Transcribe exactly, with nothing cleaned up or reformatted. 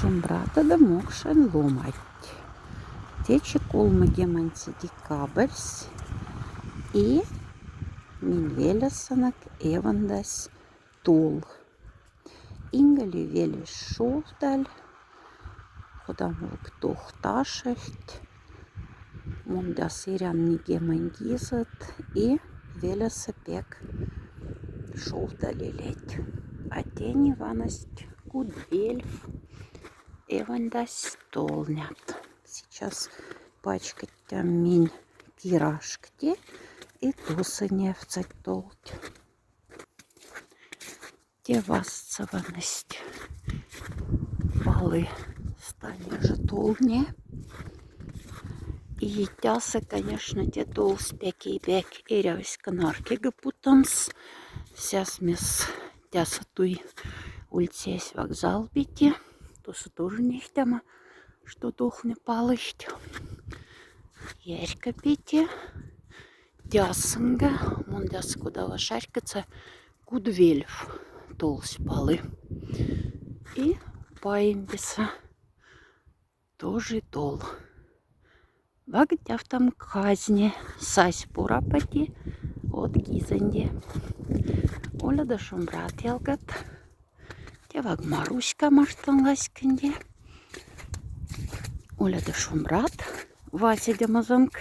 Шумбратада мокшень ломать. Течи колмогеманьса декабрьсь, и мин велесонок эвандась тол. Инголи велесь шувдаль, кода мулк тохташехть. Мон дас эрян нигемонь гизот, и велесо пек шувдалилеть. А тени ваность кудвельф эвандась толнят. Сейчас пачкодтям минь кирашкти и тосо невтсать толть. Те вастса ваность палы стали же толне. И тяса, конечно, те толсь пяк и пяк эрявсь кнаркега путомс. Сяс мес тяса туй ульцясь вокзал пяти. Тосо тоже нихтяма, что толне палыхть. Ярька пяти. Тясынга, мон тяса кода ва шарькодса, кудвельф толсь палы. И паимпеса тоже тол. Вагдявтам казне, сась пурапати от гизонди. Оля да шумбрат, ялгат. Те ваг Маруська маштан ласькенди. Оля да шумбрат, Вася дямозонк.